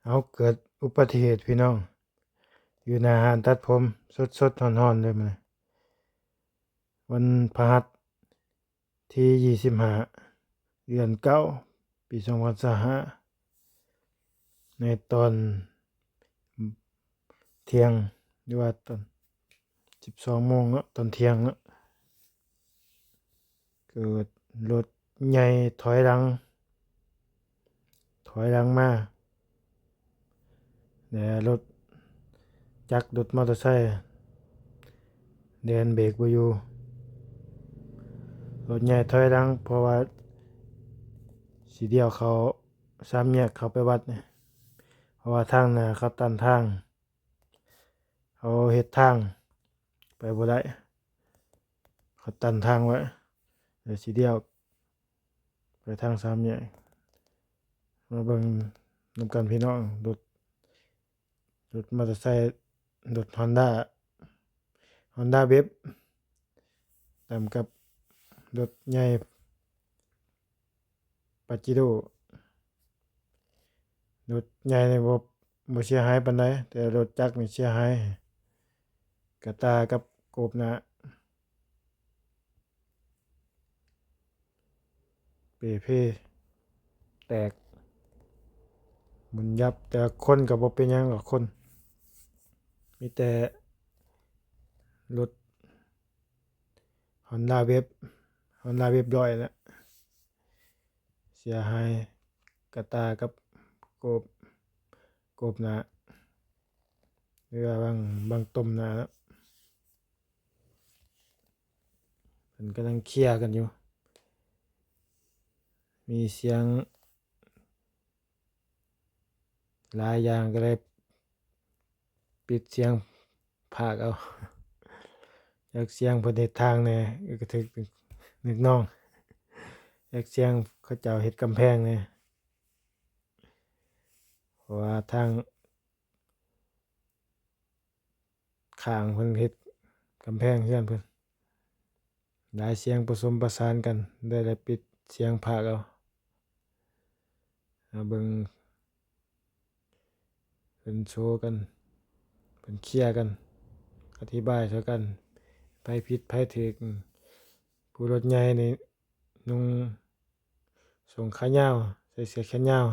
ເຮົາເກີດອຸບັດຕິເຫດພີ່ນ້ອງ ຢູ່ໜ້າຮ້ານຕັດຜົມ ສົດໆຮ້ອນໆເລີຍມື້ນີ້ ວັນພະຫັດທີຊາວຫ້າ ເດືອນເກົ້າ ປີສອງພັນຊາວຫ້າ ໃນຕອນທ່ຽງ ຫຼືວ່າຕອນສິບສອງໂມງເນາະ ຕອນທ່ຽງເນາະ ເກີດລົດໃຫຍ່ຖອຍຫຼັງ ຖອຍຫຼັງມາ ແລະ ລົດຈັກ ລົດມໍເຕີໄຊ ແລ່ນເບກບໍ່ຢູ່ ລົດໃຫຍ່ຖອຍຫຼັງ ເພາະວ່າຊິລ້ຽວເຂົ້າສາມແຍກເຂົ້າໄປວັດນີ້ ເພາະວ່າທາງໜ້າເຂົາຕັນທາງ ເຂົາເຮັດທາງໄປບໍ່ໄດ້ ເຂົາຕັນທາງໄວ້ ແລ້ວຊິລ້ຽວໄປທາງສາມແຍກ ມາເບິ່ງນຳກັນພີ່ນ້ອງ ລົດ ລົດມໍເຕີໄຊ ລົດຮອນດ້າ ຮອນດ້າເວບ ນຳກັບລົດໃຫຍ່ ປາເຈໂດ ລົດໃຫຍ່ນີ້ບໍ່ ບໍ່ເສຍຫາຍປານໃດ ແຕ່ລົດຈັກນີ້ເສຍຫາຍ ກະຕ່າກັບໂກບໜ້າ ເປ່ເພແຕກ ໝຸນຍັບ ແຕ່ຄົນກໍບໍ່ເປັນຫຍັງດອກ ຄົນ ມີແຕ່ລົດ ຮອນດ້າເວບ ຮອນດ້າເວບຮ້ອຍນະ ເສຍຫາຍກະຕ່າກັບໂກບ ໂກບໜ້າ ຫຼືວ່າບັງ ບັງຕົມໜ້ານະ ເພິ່ນກຳລັງເຄຍກັນຢູ່ ມີສຽງ ຫຼາຍຢ່າງກໍເລີຍປິດສຽງພາກເອົາ ຢາກສຽງເພິ່ນເຮັດທາງແດ່ ກໍຖືກນຶກນອງ ຢາກສຽງເຂົາເຈົ້າເຮັດກຳແພງແດ່ ເພາະວ່າທາງ ຂ້າງເພິ່ນເຮັດກຳແພງເຮືອນເພິ່ນ ຫຼາຍສຽງປະສົມປະສານກັນ ໄດ້ ໄດ້ປິດສຽງພາກເອົາ ມາເບິ່ງເພິ່ນໂຊກັນ ເພິ່ນເຄຍກັນ ອະທິບາຍໃສ່ກັນ ໃຜຜິດໃຜຖືກ ຜູ້ລົດໃຫຍ່ນີ້ ນຸ່ງສົ້ງຂາຍາວ ໃສ່ເສື້ອແຂນຍາວ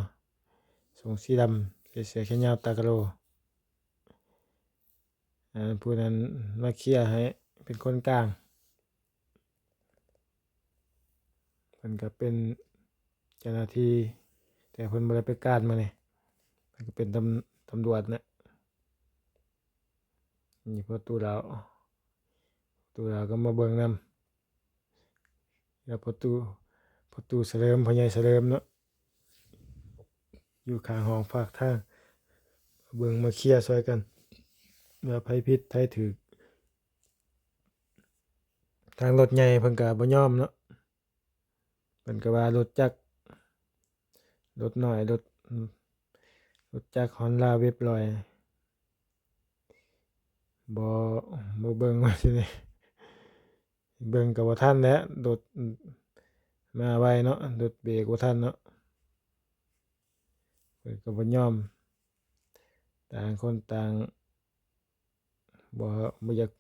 ສົ້ງສີດຳ ໃສ່ເສື້ອແຂນຍາວຕາກະໂລ ອັນຜູ້ນັ້ນມາເຄຍໃຫ້ເປັນຄົນກາງ ເພິ່ນກໍເປັນເຈົ້າໜ້າທີ່ ແຕ່ເພິ່ນບໍ່ໄດ້ໄປການມື້ນີ້ ເພິ່ນກໍເປັນຕຳ ຕຳຫຼວດນະ ນີ້ພໍ່ຕູ້ລາວ ພໍ່ຕູ້ລາວກໍມາເບິ່ງນຳ ແລ້ວພໍ່ຕູ້ ພໍ່ຕູ້ສະເຫຼີມ ພໍ່ໃຫຍ່ສະເຫຼີມເນາະ ຢູ່ຂ້າງຫ້ອງຟາກທາງ ມາເບິ່ງມາເຄຍຊ່ອຍກັນ ວ່າໃຜຜິດໃຜຖືກ ທາງລົດໃຫຍ່ເພິ່ນກໍບໍ່ຍອມເນາະ ເພິ່ນກໍວ່າລົດຈັກ ລົດນ້ອຍ ລົດ ລົດຈັກຮອນດ້າເວບຮ້ອຍ ບໍ່ ບໍ່ເບິ່ງວ່າຊິໄດ້ ເບິ່ງກໍບໍ່ທັນແຫຼະ ລົດມາໄວເນາະ ລົດເບກບໍ່ທັນເນາະ ເພິ່ນກໍບໍ່ຍອມ ຕ່າງຄົນຕ່າງ ບໍ່ ບໍ່ຢາກ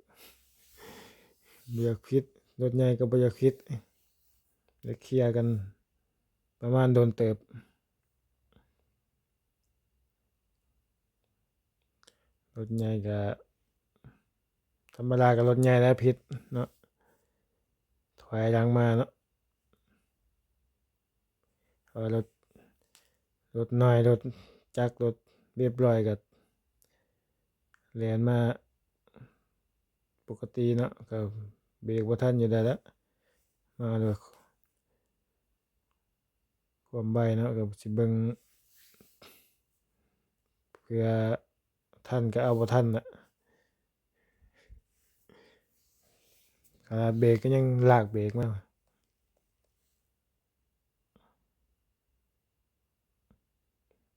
ບໍ່ຢາກຜິດ ລົດໃຫຍ່ກໍບໍ່ຢາກຜິດ ໄດ້ເຄຍກັນປະມານດົນເຕີບ ລົດໃຫຍ່ກໍ ທຳມະດາກໍລົດໃຫຍ່ແຫຼະຜິດເນາະ ຖອຍຫຼັງມາເນາະ ເພາະວ່າລົດ ລົດນ້ອຍ ລົດຈັກ ລົດເວບຮ້ອຍກໍແລ່ນມາປົກກະຕິເນາະ ກໍເບກບໍ່ທັນຢູ່ແລ້ວລະ ມາດ້ວຍຄວາມໄວເນາະ ກໍຊິເບິ່ງເພື່ອທັນກໍເອົາບໍ່ທັນລະ ຂະໜາດເບກກໍຍັງລາກເບກມາ.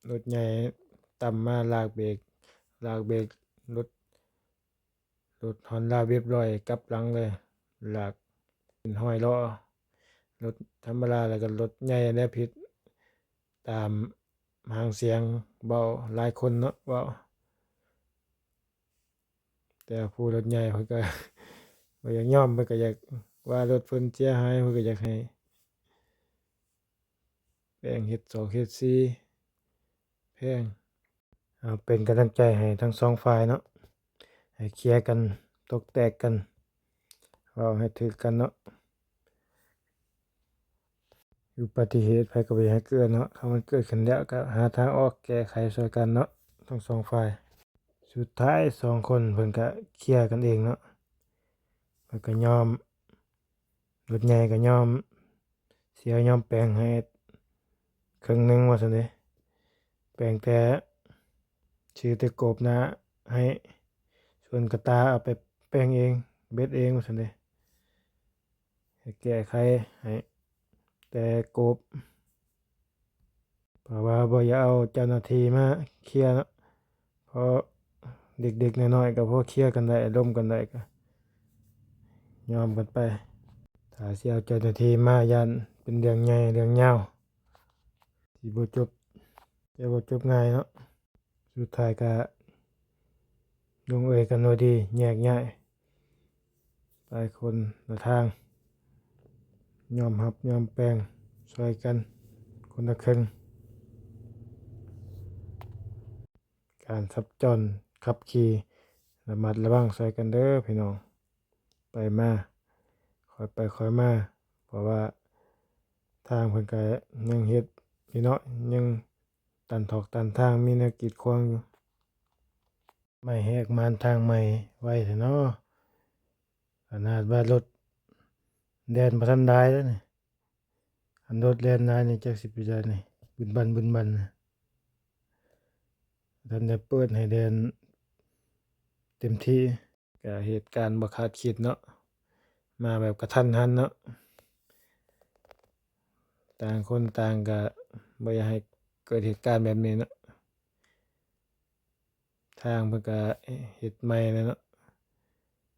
ລົດໃຫຍ່ຕຳມາລາກເບກ ລາກເບກ ລົດ ລົດຮອນດ້າເວບຮ້ອຍກັບຫຼັງເລີຍ ລາກເປັນຮອຍລໍ້ ລົດທຳມະດາ ແລ້ວກໍລົດໃຫຍ່ແຫຼະຜິດ ຕາມ ຫາງສຽງເວົ້າຫຼາຍຄົນເນາະ ເວົ້າ ແຕ່ຜູ້ລົດໃຫຍ່ເພິ່ນກໍບໍ່ຢາກຍອມ ເພິ່ນກໍຢາກວ່າລົດເພິ່ນເສຍຫາຍ ເພິ່ນກໍຢາກໃຫ້ແປງເຮັດສອງເຮັດສີ່ແພງ. ເອົາເປັນກຳລັງໃຈໃຫ້ທັງສອງຝ່າຍເນາະ ໃຫ້ເຄຍກັນ ຕົກແຕກກັນ ເວົ້າໃຫ້ຖືກກັນເນາະ. ອຸບັດຕິເຫດໃຜກໍບໍ່ຢາກໃຫ້ເກີດເນາະ ຖ້າມັນເກີດຂຶ້ນແລ້ວກໍຫາທາງອອກແກ້ໄຂຊ່ວຍກັນເນາະ ທັງສອງຝ່າຍ. ສຸດທ້າຍສອງຄົນເພິ່ນກໍເຄຍກັນເອງເນາະ ເພິ່ນກໍຍອມ ລົດໃຫຍ່ກໍຍອມເສຍ ຍອມແປງໃຫ້ເຄິ່ງໜຶ່ງວ່າຊັ້ນເດ ແປງແຕ່ ຊື້ແຕ່ໂກບໜ້າໃຫ້ ສ່ວນກະຕ່າເອົາໄປແປງເອງ ເບັດເອງວ່າຊັ້ນເດ ໃຫ້ແກ້ໄຂໃຫ້ແຕ່ໂກບ ເພາະວ່າບໍ່ຢາກເອົາເຈົ້າໜ້າທີ່ມາເຄຍເນາະ ເພາະເດັກໆນ້ອຍໆກໍພໍເຄຍກັນໄດ້ ລົມກັນໄດ້ກໍຍອມກັນໄປ. ຖ້າຊິເອົາເຈົ້າໜ້າທີ່ມາ ຢ້ານເປັນເລື່ອງໃຫຍ່ເລື່ອງຍາວ ຊິບໍ່ຈົບ ຈະບໍ່ຈົບງ່າຍເນາະ. ສຸດທ້າຍກະລົງເອີຍກັນໂດຍດີ ແຍກຍ້າຍໄປຄົນລະທາງ ຍອມຮັບຍອມແປງຊ່ອຍກັນຄົນລະເຄິ່ງ. ການສັນຈອນຂັບຂີ່ ລະມັດລະວັງຊ່ອຍກັນເດີພີ່ນ້ອງ ໄປມາ ຄ່ອຍໄປຄ່ອຍມາ ເພາະວ່າທາງເພິ່ນກະຍັງເຮັດຢູ່ເນາະ ຍັງ ຕັນຖອກຕັນທາງ ມີແນວກີດຂວາງຢູ່. ໄມ້ແຫກມານທາງໃໝ່ໄວແທ້ເນາະ ຂະໜາດວ່າລົດແລ່ນບໍ່ທັນຫຼາຍເດ້ນີ້ ຄັນລົດແລ່ນຫຼາຍນີ້ຈັກຊິເປັນຈັ່ງໃດນີ້ ບຶນບັນບຶນບັນ ບໍ່ທັນໄດ້ເປີດໃຫ້ແລ່ນເຕັມທີ່. ກະເຫດການບໍ່ຄາດຄິດເນາະ ມາແບບກະທັນຫັນເນາະ ຕ່າງຄົນຕ່າງກະບໍ່ຢາກໃຫ້ເກີດເຫດການແບບນີ້ເນາະ ທາງເພິ່ນກະເຮັດໃໝ່ແລ້ວເນາະ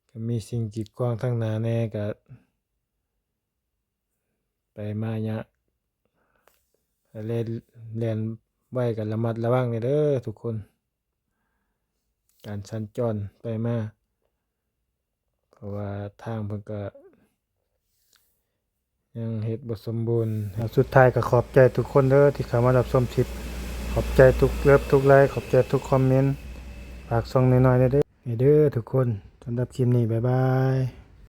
ກະມີສິ່ງກີດຂວາງທາງໜ້າແດ່ ກະ ໄປມາຍາກ ແລ່ນ ແລ່ນໄວກໍລະມັດລະວັງແດ່ເດີທຸກຄົນ ການສັນຈອນໄປມາ ເພາະວ່າທາງເພິ່ນກໍຍັງເຮັດບໍ່ສົມບູນ. ແລ້ວສຸດທ້າຍກໍຂອບໃຈທຸກຄົນເດີທີ່ເຂົ້າມາຮັບຊົມຄລິບ ຂອບໃຈທຸກເລີບທຸກໄລ ຂອບໃຈທຸກຄອມເມັນ ຝາກຊ່ອງນ້ອຍໆແດ່ເດີ ນີ້ເດີທຸກຄົນ ສຳລັບຄລິບນີ້ ບາຍບາຍ.